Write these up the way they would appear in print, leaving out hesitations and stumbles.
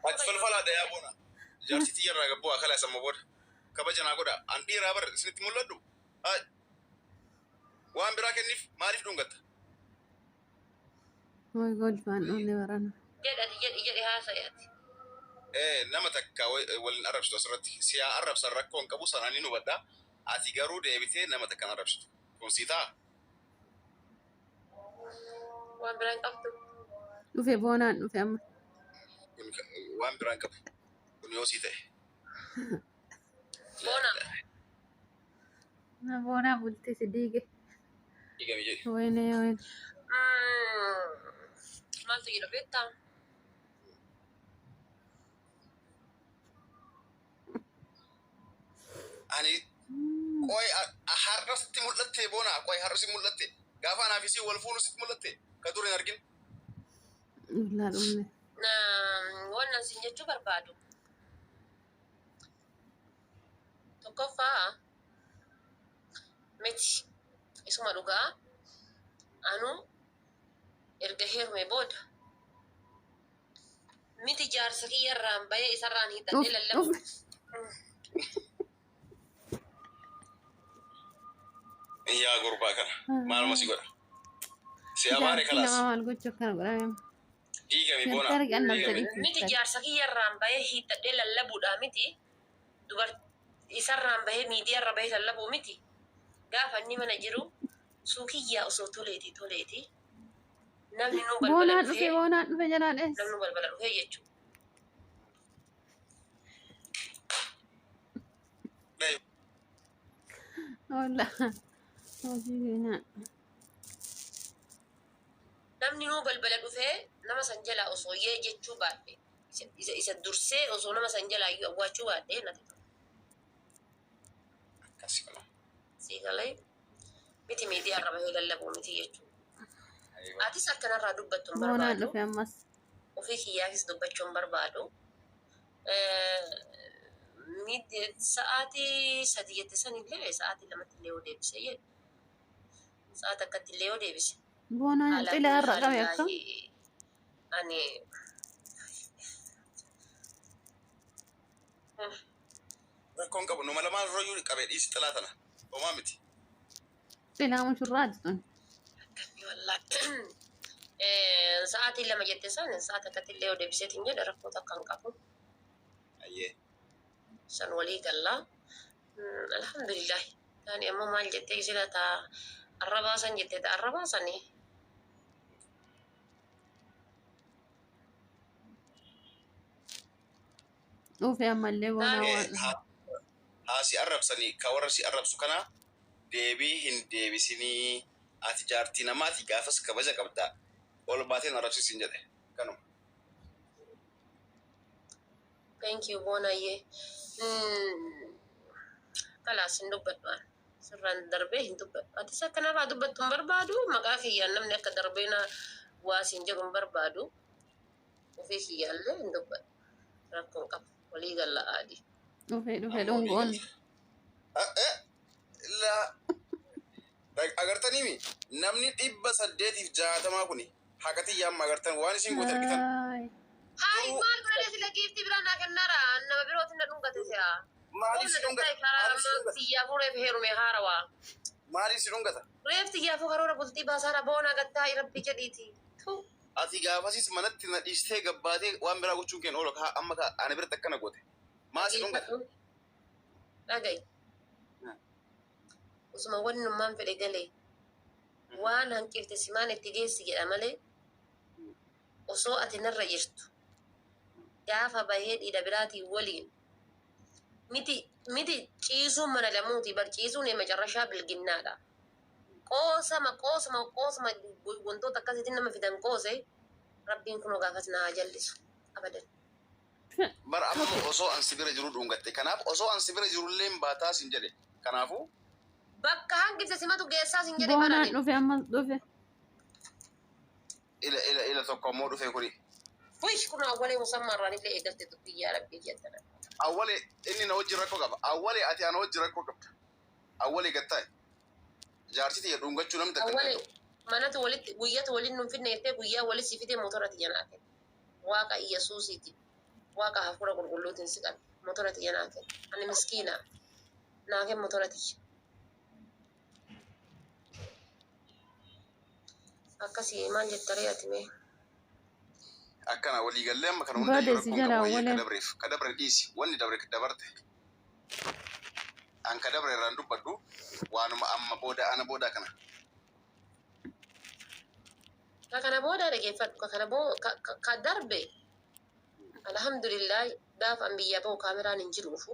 Ati falfalaadha yaa boona. Jaarsi tiyya irraa gabboo akala samma booda. Kabaja naa godha. An dhiiraa bar isinitti mul'adhu. Haay. Waan biraa kenniif maaliif dhungatta? Way golfaan dhumne barana. Jedhi ati jedhi jedhi haasa'i ati. Ee nama takka waliin arrabsitu asirratti. Si haa arrabsan rakkoo hin qabu sanaan ni hubadha. Ati garuu deebitee nama takka hin arrabsitu. Kun sii ta'a? Waan biraa hin qabdu. Dhufe boonaan dhufe amma. Kun waan biraa hin qabu. Kun yoo sii ta'e. Boona. Na boonaa bultii si diige. Diigami jedhi. Wayne wayne. Maaltu jira beektaa? Ani qoy har'a sitti mul'atte boona qoy har'a sitti mul'atte gaafa anaaf isii wal fuunu sitti mul'atte ka dur hin argin. Ollaa dhumne. Wannan sin jechuu barbaadu. Tokkoffaa miti isuma dhugaa anu erga heerume booda miti jaarsa kiyyarraan bahee isarraan hiixadhee Dhuf lallabu. dhuf. Yaa gurbaa kana maaluma si godha. Si abaare Jaarsi kalaas. namaa maal gochuu akkana godhame. Diigami boona. Gargar qannabsa Diigami. dhiifte. Miti jaarsa kiyyarraan bahee hiixadhee lallabuudhaa miti dubar isarraan bahee miidiyaarra bahee lallabuu miti gaafa inni mana jiru suukiyyaa osoo toleeti toleeti namni nuu balbala Boonaan dhufe dhufee boonaan dhufe jalaa dhees. namni balbala dhufee jechuudha. Ollaa. Hojii keenyaa. Namni nuu balbala dhufee nama san jalaa osoo yee jechuu baadhe isa isa dursee osoo nama san jalaa iyyuu awwaachuu baadhe natti tola. Akkasi kana. Sii galee miti miidiyaa irra bahee lallabuu miti jechuudha. Atis akkanarraa dubbattu hin Boonaan barbaadu. dhufe ammas. Ofii kiyyaafis dubbachuu hin barbaadu. Sa'aatii 3 jette sanillee sa'aatii 2tti illee yoo deebise jedhe. Sa'a takkatti illee yoo deebise. Boonaan Alaa xilaa kulli irra qabe akkam. haalillaahi ani Rakkoon qabu numa lamaan irrayyuu qabee dhiisi xilaa tana. Homaa miti. Xilaa mushurraati tun. Akkamii wallaahi. Sa'aatii 2 jette san sa'a takkatti illee yoo deebiseetiin jedhe rakkoo takka hin qabu. Ayyee. San walii gallaa. Alhamdulillah. Taani ammoo maal jettee sila taa arrabaa san jette ta arrabaa sanii. Dhufe ammallee boonaa Taani waan dhufe. Haa si arrabsanii ka warra si arrabsu kana deebii hin deebisinii ati jaartii namaati gaafas kabaja qabda ol baatee hin arrabsisin jedhe kanuma. Thank you Boonayyee. Kalaas hin dubbadhu an. Sirraan darbee hin dubbadhu. Atis akka narraa dubbattu hin barbaadu. Maqaa kiyyaan namni akka darbee na waa siin jedhu hin barbaadu. Ofii kiyyaallee hin dubbadhu. Rakkoo hin qabu. Walii galla aadii. Dhufe dhufe Amma walii dhungoon. galla. La agartaniimi namni 860 kuni haqa tiyya amma agartan waan isin goote argitan. Haay. Haay Garuu maal godhanii sila giiftii biraa naa kennaara nama birootiin na dhungate si'a. maaliif si Humna dhungata? danda'a karaa Maaliif si amma dhungata? tiyyaafuu reef heerume haarawaa. Maaliif si dhungata? Reef tiyyaafuu karoora bultii baasaara boonaa gattaa'i rabbi jedhiiti. Tuu. Ati gaafasis manatti na dhiistee gabbaatee waan biraa gochuun keen oolu ka amma ka ana biratti akkana goote. Maa si dhungata? Dhageeffadhu. Dhaga'i. Osuma wannummaan fedhe galee waan hanqifte simaan itti geessi jedha malee osoo ati narra jirtu gaafa bahee dhiira biraatiin waliin miti miti ciisuun mana lamuuti bar ciisuun macarrashaa bilginnaadha. Qoosama qoosama qoosama wantoota akkasiitiin nama fidan qoose rabbiin kunoo gaafas na haa jallisu abadan. Bar amma osoo an si bira jiruu dhungatte. Kanaaf osoo an si bira jirullee hin baataa sin jedhe. Kanaafuu. Bakka hangifte simatu geessaa sin jedhe bar Boonaan ani. dhufe ammas dhufe. Ila ila ila tokko ammoo dhufe kuni. Wuy kun awwalee musammaa irraan illee eegalte dubbii yaa rabbii jettana. Awwale inni na wajjin rakkoo qaba. Awwale ati ana wajjin rakkoo qabda. Awwale gad taa'i. Jaartii tiyya dhungachuu namni takka hin Awwale danda'u. manatu walitti guyyatu waliin nun finne jettee guyyaa wali si fidee motora tiyya naa kenne. Waaqa Iyyasuusiiti. Waaqa hafuura qulqulluutiin si qabe. Motora tiyya naa kenni. Ani miskiina. Naa kenni motora tiyya. Akkasii maal jetta ree ati mee? Akkana walii gallee amma kana hunda Baade yoo si rakkoon jala qabu wayyee ka awwalee. dabreef ka dabre dhiisi, wanni dabre dabarte. An ka dabre irraan dubbadhu, waanuma amma booda ana booda kana. Ka kana booda dhageeffadhu. Ka kana boo ka darbe alhamdulillah, gaafa an biyyaa bahu kaameraan hin jiruufu.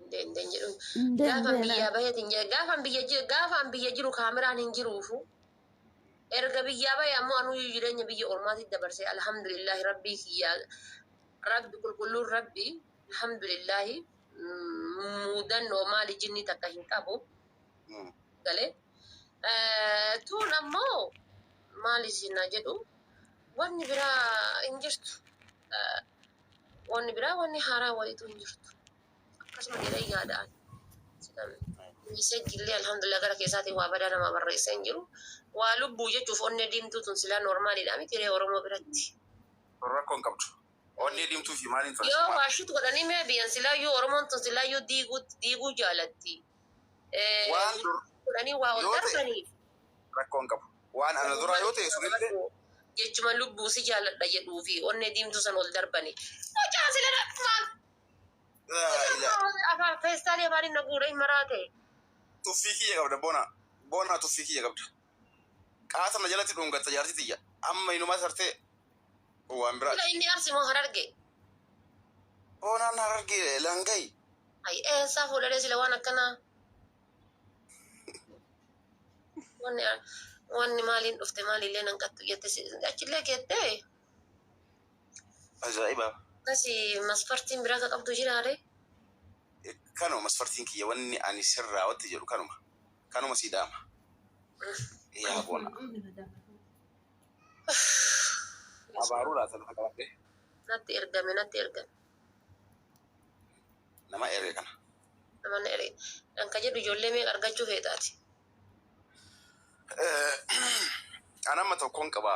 Indeen jedhuun. Gaafa an biyyaa baheetiin jedhe, gaafa an biyya jiru kaameraan hin jiruufu. Erga biyyaa bahe ammoo anuu jireenya biyya ormaatitti dabarse. Alhamdulillahi, rabbii kiyyaa, rabbi qulqulluun, rabbi alhamdulillahi, muudannoo maali jinni takka hin qabu galee. Tuun ammoo maali isin jedhu, wanni biraa hin jirtu. Wanni biraa, wanni haaraa wayitu hin jirtu. Akkasuma jedhee yaada'an. Message illee alhamdulillah gara keessaatiin waa badaa nama barreessee hin jiru. Waa lubbuu jechuuf onnee diimtuu tun silaa normal iidha miti ree Oromoo biratti? Rakkoon qabdu. Onnee diimtuu fi maaliin Yoo tolchama? waa shit godhanii mee biyyan silaayyuu Oromoon tun silaayyuu diiguu jaalatti. Waan dur Godhanii waa ol yoo ta'e darbaniif. rakkoon qabu. Waan ana duraa yoo ta'e sunillee Jechuma lubbuu si jaaladha jedhuu fi onnee diimtuu san ol darbanii. Mucaa sila maal? Afaan feestaalii afaaniin na guuree hin maraate. Tuffii kiyya qabda, boona. Boona, tuffii kiyya qabda. Qaata na jalatti dhungatta jaarti tiyya. Amma inuma sartee waan biraati. Sila inni Arsi moo Hararge? Boonaan Harargee langayi. Ay, eessaa fuudhadhee sila waan akkanaa? Wanni maaliin dhufte, maalillee nan qattu jette achillee keettee. Ajaa'iba. Akkasi masfartiin biraa ka qabdu jiraare. Kanuma masfartiin kiyya, wanni ani sirraa watti jedhu kanuma. Kanuma sii dhaama. Yaa boona. Abaaruu laata lafa qabadhe. Natti ergame, natti ergame. Nama erge kana. Nama na erge. An ka jedhu ijoollee meeqa argachuu feetaati? An amma tokkoon qaba.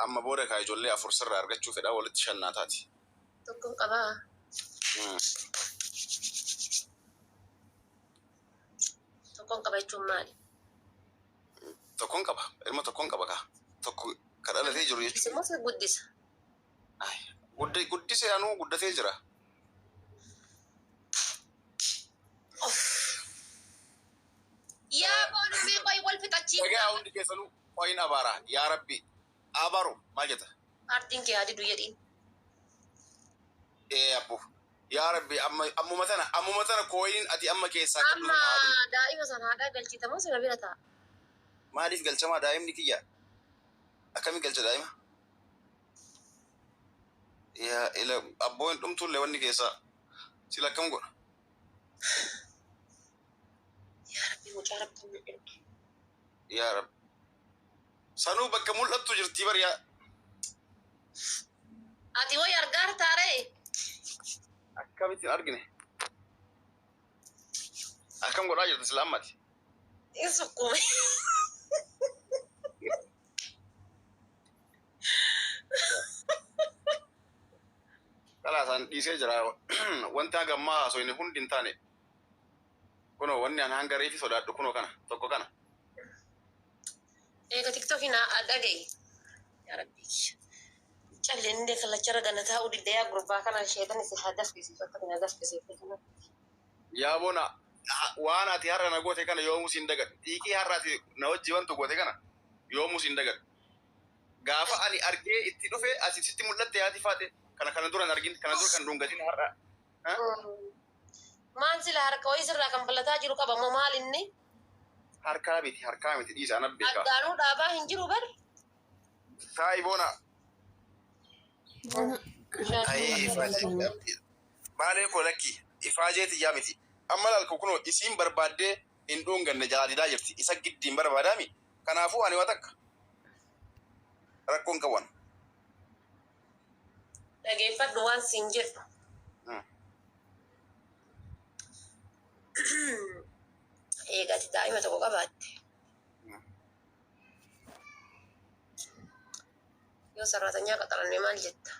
Amma booda kaa ijoollee afur sirraa argachuu fedha, walitti shannaa taati. Tokkoon qabaa. Tokkoon qaba jechuun maali? Tokkoon qaba. Ilma tokkoon qaba kaa. Tokko ka dhalatee jiru jechuudha. Immoo si guddisa. Guddisee anuu guddatee jira. Of. Yaa boonumee qoy wal fixachiif. Dhagaa hundi keessanuu qoyin abaara. Yaa Rabbi. Abaaru maal jetta? Paartiin kee haa didu jedhiin. Ee abbo. Yaa Rabbi, amma ammuma tana kooyin ati amma keessaa qabdu Amma sana haa dhumu. daa'ima sana haadhaa galchitamoo sina bira ta'a? Maaliif galchamaa daa'imni kiyya? Akkamiin galcha daa'ima? Yaa ila abboon dhumtuullee wanni keessaa sila akkam godha? Yaa Rabbi, mucaa Rabbi nu erge. Yaa Rabbi. Sanuu bakka mul'attu jirti bar yaa. Ati wayi argaa taaree? Akkamitti hin argine? Akkam godhaa jirti sila ammati? In sukkuume. Dhalaa isaan dhiisee jira. Wanti haga ammaa haasofne hundi hin taane. Kunoo wanni an hanga reefi sodaadhu kunoo kana tokko kana. Eega TikTokiin haa dhaga'i. Yaa Rabbi. Calleen illee kallacharra gana taa'uu didda. Yaa gurbaa kana sheetan si haa dafqisiisu, akka kana dafqisiifte kana. Yaa boona, waan ati har'a na goote kana yoomuu siin dagadhu. Xiiqii har'a ati na wajji wantu goote kana yoomuu siin dagadhu. Gaafa ani argee itti dhufe asi sitti mul'atte haati faate kana dura hin argin, kana dura kan dhungatin har'a. Ha? Maal sila harka wayii sirraa kan fallataa jiru qaba moo maal inni? Harkaa miti, harkaa miti, dhiisa, ana beekaa. Addaanuu dhaabaa hin jiru bar. Taa'i boona. Ayii ifaajee. Baalee koo lakki ifaajee tiyyaa miti. Amma laal kunoo isiin barbaaddee hin dhunganne, jalaa didaa jirti. Isa giddiin barbaadaami. Kanaafuu ani waa takka rakkoon qaban. Dhageeffadhu waan siin jedhu. Eega ati daa'ima tokko qabaatte. Yoo saraatanyaa qaxaranne maal jetta?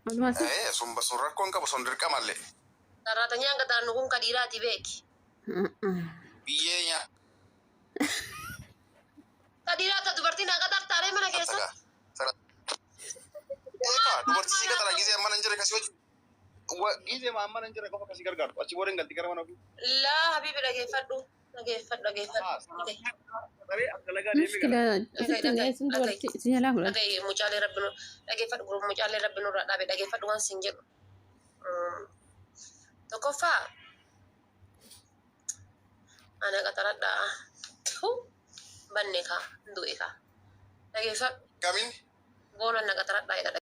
Walumaa si. Sun rakkoon qabu, sun dirqamallee. Sarraatanyaan qaxarannu kun ka dhiiraati, beeki. Biyyee nyaa. Ka dhiiraa ta dubartiin haa qaxartaaree mana keessa. Eegaa, dubartii si qaxara gisee amma nan jira kasii hojii. Gisee amma nan jira qofa kasii gargaaru. Achi booda hin galti gara mana ofii. Laa habiibi, dhageeffadhu. Dhageeffadhu, dhageeffadhu. Mushkila asitti hin dhiyeessin, dubartii si jalaa fudhatu. Dhagaye, mucaalee rabbi nu dhageeffadhu, gurub mucaalee rabbi nurraa dhaabe, dhageeffadhu waan sin jedhu. Tokkoffaa, ana qaxaradhaa banne kaa du'e kaa, dhageeffadhu. Kamiin? Boona na qaxaradhaa jedha.